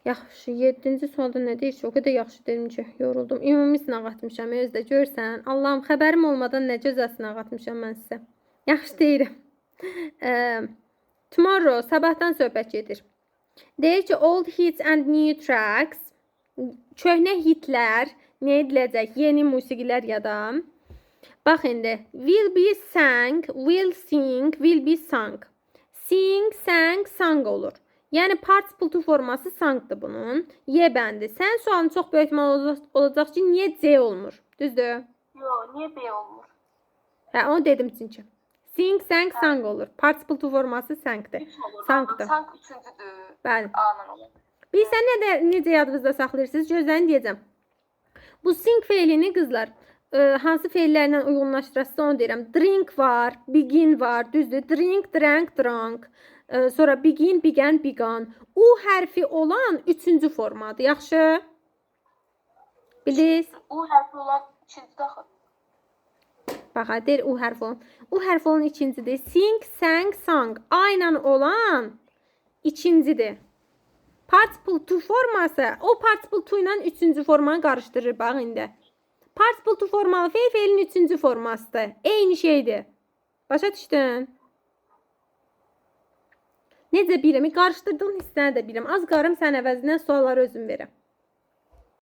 Yaxşı, 7-ci sualda nə deyir ki? O qədər yaxşı dedim ki, yoruldum. Ümumi sınaq atmışam özdə görsən. Allahım, xəbərim olmadan nə gözəl sınaq atmışam mən sizə. Yaxşı deyirəm. Tomorrow, sabahdan söhbət gedir. Deyir ki, old hits and new tracks. Köhnə hitlər nə ediləcək? Yeni musiqilər ya da. Bax indi. Will be sang, will sing, will be sung. Sing, sang, sung olur. Yəni participle to forması sung'dır bunun. Y bəndi. Sən sualın çox böyük ehtimal olacaq ki, niyə C olmur? Düzdür? Yo, niyə B olmur? Hə, onu dedim çünki. Sing, sang, sung olur. Participle to forması sang'dır. 3 olur. Sung'dır. Sung üçüncüdür. Bəli. A-la olur. Bilirsən nə də necə yadınızda saxlayırsınız? Gözləyin deyəcəm. Bu sing feilini qızlar hansı feillərlə uyğunlaşdırasınız onu deyirəm. Drink var, begin var, düzdür? Drink, drank, drunk. Sonra begin, began, begun. U hərfi olan üçüncü formadır. Yaxşı? Bildiniz? U hərfi olan ikincidir axı. Bax, ha, deyir U hərfi olan. U hərfi olan ikincidir. Sing, sang, sung. A ilə olan ikincidir. Participle to forması, o participle to ilə üçüncü formanı qarışdırır bax indi. Participle to formalı feil feilin üçüncü formasıdır. Eyni şeydir. Başa düşdün? Necə bilirəm? Qarışdırdığın hissəni də bilirəm. Az qarım sən əvəzindən sualları özüm verəm.